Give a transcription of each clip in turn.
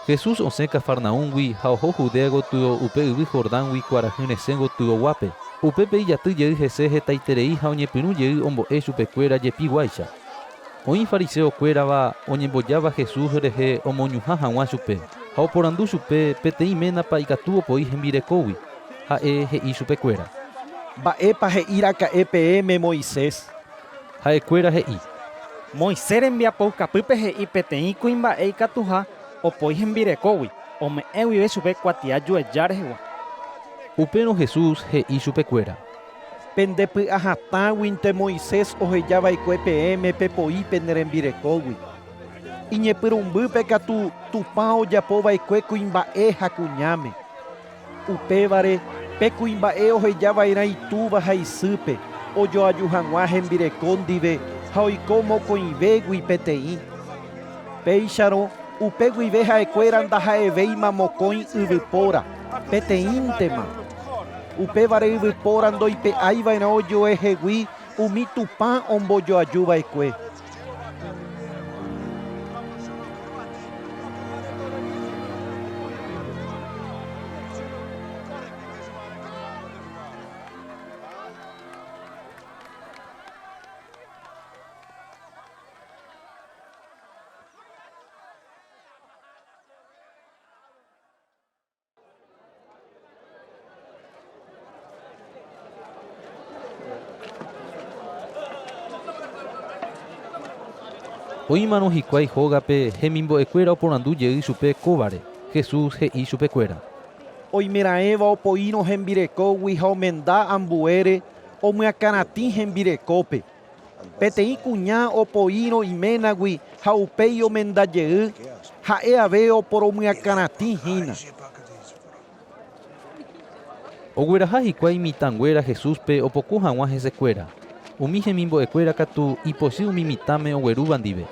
Jesús osẽ Cafarnaúmgui ha oho Judea gotyo upe yvy Jordángui kuarahy resẽ gotyo guápe. Upépe ijaty jey hese hetaiterei ha oñepyrũ jey ombo'e chupekuéra jepi guáicha. Oĩ fariseo kuérava oñembojáva Jesús rehe omoñuhã haguã chupe, ha oporandu chupe peteĩ ménapa ikatu opoi hembirekógui. Ha'e he'i chupekuéra. Mba'épa he'i raka'e peẽme Moisés? Ha'ekuéra he'i. Moisés rembiapoukapýpe he'i peteĩ kuimba'e ikatuha opoi hembirekógui, ome'ẽ guive chupe kuatia jueja rehegua. Upérõ Jesús he'i chupekuéra. Pende py'a hatãguinte Moisés oheja va'ekue peẽme pepoi pene rembirekógui. Iñepyrũmbýpe katu Tupã ojapo va'ekue kuimba'e ha kuñáme. Upévare, pe kuimba'e oheja va'erã itúva ha isýpe, ojoaju hag̃ua hembireko ndive ha oiko mokõivégui peteĩ. Péicharõ, upe guive ha'ekuéra ndaha'evéima mokõi yvypóra, peteĩntema. Upévare yvypóra ndoipe'ái va'erã ojoehegui umi Tupã ombojoaju va'ekue. Oĩmarõ hikuái hógape hemimbo'ekuéra oporandu jey chupe kóvare, Jesús he'i chupekuéra. Oimeraẽva opoírõ hembirekógui ha omenda ambuére omyakãratĩ hembirekópe. Peteĩ kuña opoírõ iménagui ha upéi omenda jey, ha'e ave oporomyakãratĩ hína. Ogueraha hikuái mitãnguéra Jesúspe opoko hag̃ua hesekuéra. Umi hemimbo'ekuéra katu ipochy umi mitãme oguerúva ndive.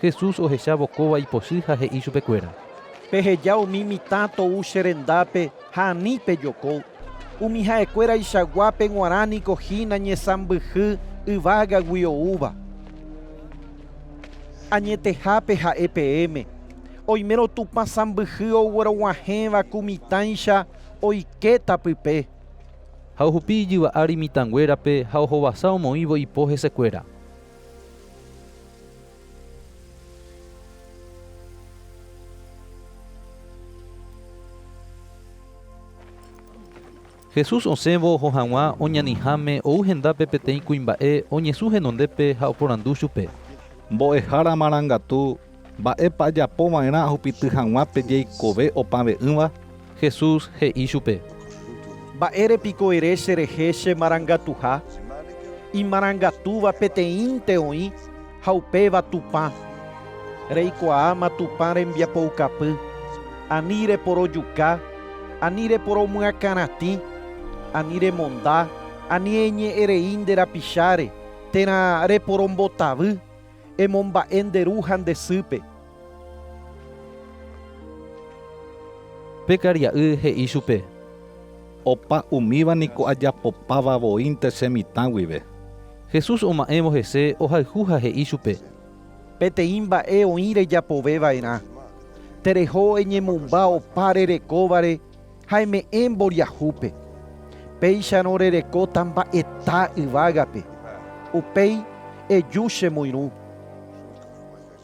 Jesús ohechávo kóva ipochy ha he'i chupekuéra. Peheja umi mitã tou che rendápe ha ani pejoko. Umi ha'ekuéraichaguápe g̃uarã niko hína ñesãmbyhy yvágagui oúva. Añetehápe ha'e peẽme, oimérõ Tupã sãmbyhy ogueroguahẽva ku mitãicha oikéta pype. Ha ohupi ijyva ári mitãnguérape ha ohovasa omoĩvo ipo hesekuéra. Jesús osẽvo oho hag̃ua oñaniháme ou hendápe peteĩ kuimba'e oñesũ henondépe ha oporandu chupe. Mbo'ehára marangatu, mba'épa ajapo va'erã ahupity hag̃ua pe jeikove opave'ỹva? Jesús he'i chupe. Mba'ére piko ere cherehe che marangatuha? Imarangatúva peteĩnte oĩ ha upéva Tupã. Reikuaáma Tupã rembiapoukapy, ani reporojuka, ani reporomyakãratĩ, ani remonda, ani eñe'ẽrei nde rapicháre, térã reporombotavy, emomba'e nde ru ha nde sýpe. Pe karia'y he'i chupe. Opa umíva niko ajapopáva voínte che mitã guive. Jesús oma'ẽvo hese ohayhu ha he'i chupe. Peteĩ mba'e oĩ rejapove va'erã. Tereho eñemumba opa rerekóvare ha eme'ẽ mboriahúpe. Péicharõ rerekóta mba'eta yvágape. Upéi eju che moirũ.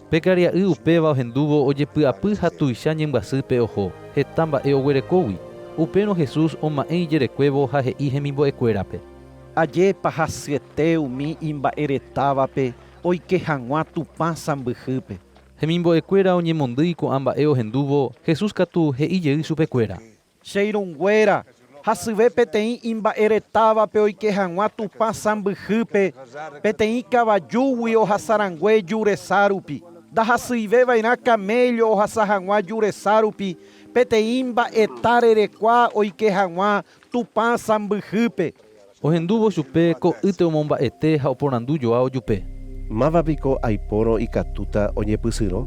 Pe karia'y upéva ohendúvo ojepy'apy ha tuicha ñembyasýpe oho, heta mba'e oguerekógui. Upérõ Jesús oma'ẽ ijerekuévo ha he'i hemimbo'ekuérape. Ajépa hasyete umi imba'eretávape oike hag̃ua Tupã sãmbyhýpe. Hemimbo'ekuéra oñemondýi ko'ã mba'e ohendúvo, Jesús katu he'i jey chupekuéra. Che irũnguéra, hasyve peteĩ imba'eretávape oike hag̃ua Tupã sãmbyhýpe, peteĩ kavajúgui ohasa rangue ju resa rupi. Ndahasyive va'erã kaméllo ohasa hag̃ua ju resa rupi, peteĩ mba'eta rerekua oike hag̃ua Tupã sãmbyhýpe. Ohendúvo chupe ko'ýte omomba'ete ha oporandu joa ojupe. Máva piko aipórõ ikatúta oñepysyrõ?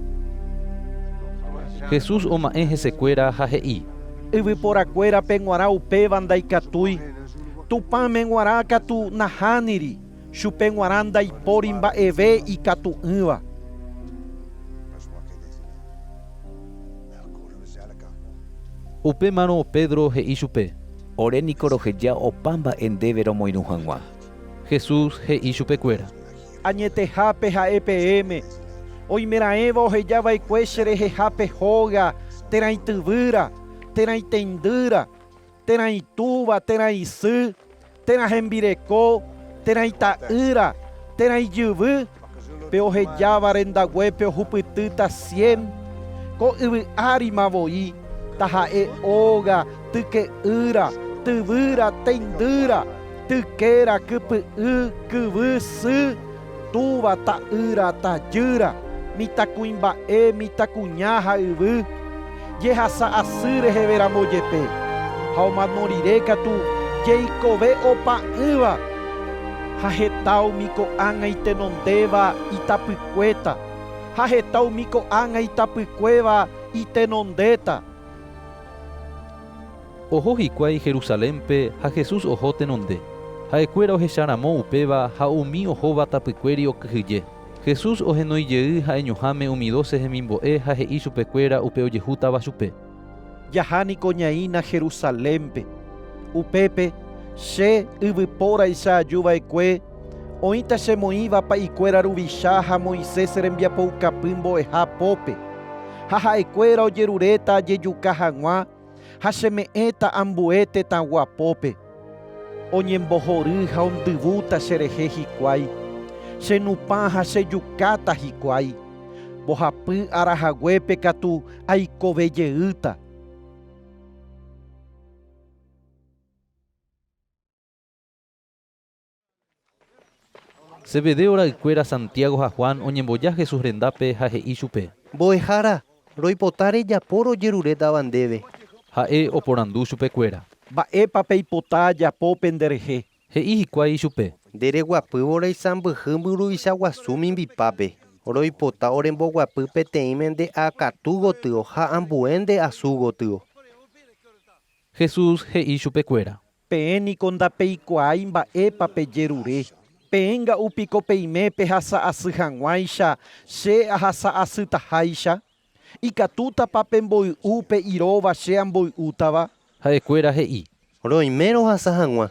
Jesús oma'ẽ hesekuéra ha he'i. Yvyporakuérape g̃uarã upéva ndaikatúi, Tupãme g̃uarã katu nahániri, chupe g̃uarã ndaipóri mba'eve ikatu'ỹva. Upémarõ Pedro he'i chupe. Ore niko roheja opa mba'e ndéve romoirũ hag̃ua. Jesús he'i chupekuéra. Añetehápe ha'e peẽme, oimeraẽva oheja va'ekue che rehehápe hóga, térã ityvýra, térã iteindýra, térã itúva, térã isy, térã hembireko, térã ita'ýra, térã ijyvy, pe ohejáva rendaguépe ohupytýta cien, ko yvy árima voi, taha'e óga, tyke'ýra, tyvýra, teindýra, tykéra, kypy'y, kyvy, sy, túva, ta'ýra, tajýra, mitãkuimba'e, mitãkuña ha yvy, jehasa asy reheve ramo jepe, ha omano rire katu jeikove opa'ỹva, ha heta umi ko'ág̃a itenondéva itapykuéta, ha heta umi ko'ág̃a itapykuéva itenondéta. Oho hikuái Jerusalénpe ha Jesús oho tenonde. Ha'ekuéra ohecharamo upéva ha umi ohóva tapykuéri okyhyje. Jesús ohenói jey ha'eñoháme umi dóse hemimbo'e ha he'i chupekuéra upe ojehútava chupe. Jaha niko ñaína Jerusalénpe. Upépe, che, yvypóraicha aju va'ekue, oĩta che moĩva pa'ikuéra ruvicha ha Moisés rembiapoukapy mbo'eha pópe, ha ha'ekuéra ojeruréta ajejuka hag̃ua ha che me'ẽta ambue tetãgua pópe. Oñembohory ha ondyvúta che rehe hikuái, che nupã ha che jukáta hikuái. Mbohapy ára haguépe katu aikove jeýta. Zebedeo ra'ykuéra Santiago ha Juan oñemboja Jesús rendápe ha he'i chupe. Mbo'ehára, roipota rejapo rojerurétava ndéve. Ha'e oporandu chupekuéra. Mba'épa peipota ajapo penderehe? He'i hikuái ichupe. Nde reguapývo reisãmbyhy mburuvicha guasu mimbipápe, roipota oremboguapy peteĩme nde akatu gotyo ha ambue nde asu gotyo. Jesús he'i chupekuéra. Peẽ niko ndapeikuaái mba'épa pejerure. Peẽ nga'u piko peime pehasa asy hag̃uáicha che ahasa asytaháicha? Ikatútapa pemboy'u pe iróva che amboy'útava? Ha'ekuéra he'i. Roime rohasa hag̃ua.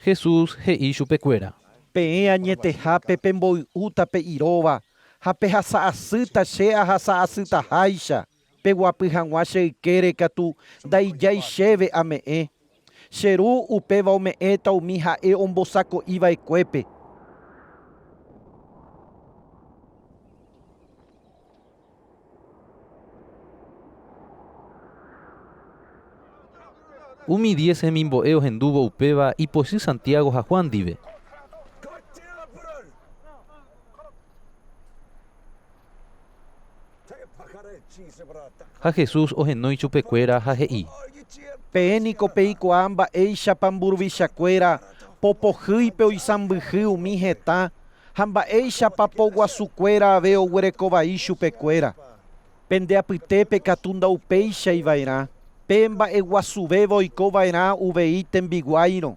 Jesús he'i chupekuéra. Peẽ añetehápe pemboy'úta pe iróva ha pehasa asýta che ahasa asytaháicha. Peguapy hag̃ua che ykére katu ndaijái chéve ame'ẽ. Che Ru upéva ome'ẽta umi ha'e ombosako'i va'ekuépe. Umi diez hemimbo'e ohendúvo upéva ipochy Santiago ha Juan ndive. Ha Jesús ohenói chupekuéra ha he'i. Peẽ niko peikuaa mba'éichapa mburuvichakuéra po pohýipe oisãmbyhy umi hetã ha mba'éichapa poguasukuéra ave oguereko vai chupekuéra. Pende apytépe katu ndaupéichai va'erã, pe mba'eguasuvéva oiko va'erã uvei tembiguáirõ.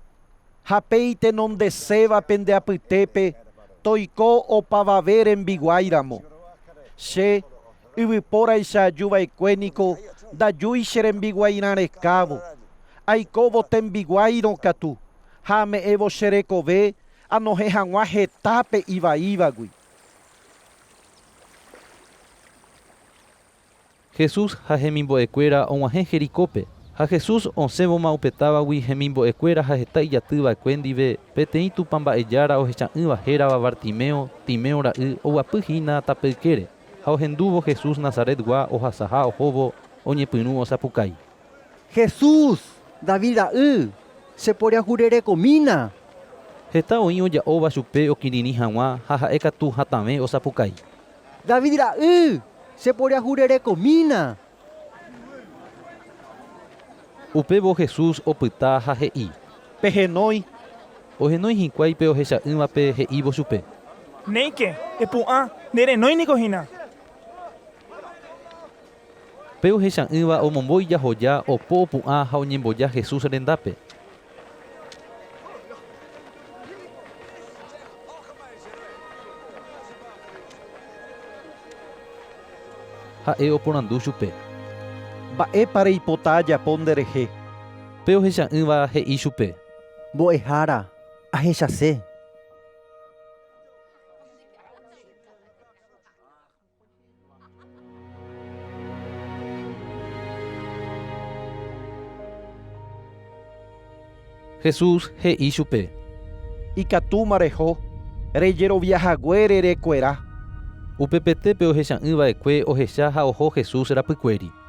Ha pe itenondeséva pende apytépe toiko opavave rembiguái ramo. Che, yvypóraicha aju va'ekue niko ndajúi che rembiguairã rekávo. Aikóvo tembiguáirõ katu, ha ame'ẽvo che rekove anohẽ hag̃ua hetápe ivaívagui. Jesús ha hemimbo'ekuéra og̃uahẽ Jericópe. Ha Jesús osẽvoma upe távagui hemimbo'ekuéra ha heta ijaty va'ekue ndive, peteĩ Tupã mba'ejára ohecha'ỹva hérava Bartimeo, Timeo ra'y, oguapy hína tape ykére. Ha ohendúvo Jesús Nazaretgua ohasaha ohóvo, oñepyrũ osapukái. Jesús, David ra'y, che poriahurerekomína! Heta oĩ oja'óva chupe okirirĩ hag̃ua ha ha'e katu hatãve osapukái. David ra'y, che poriahurerekomína! Upévo Jesús opyta ha he'i. Pehenói. Ohenói hikuái pe ohecha'ỹvape he'ívo chupe. Néike, epu'ã, ne renói niko hína. Pe ohecha'ỹva omombo ijahoja, opo opu'ã ha oñemboja Jesús rendápe. Ha'e oporandu chupe. Mba'épa reipota ajapo nderehe? Pe ohecha'ỹva he'i chupe. Mbo'ehára, ahechase. Jesús he'i chupe. Ikatúma reho, rejeroviahaguére rekuera. Upepete pe ohecha'ỹ va'ekue ohecha ha oho Jesús rapykuéri.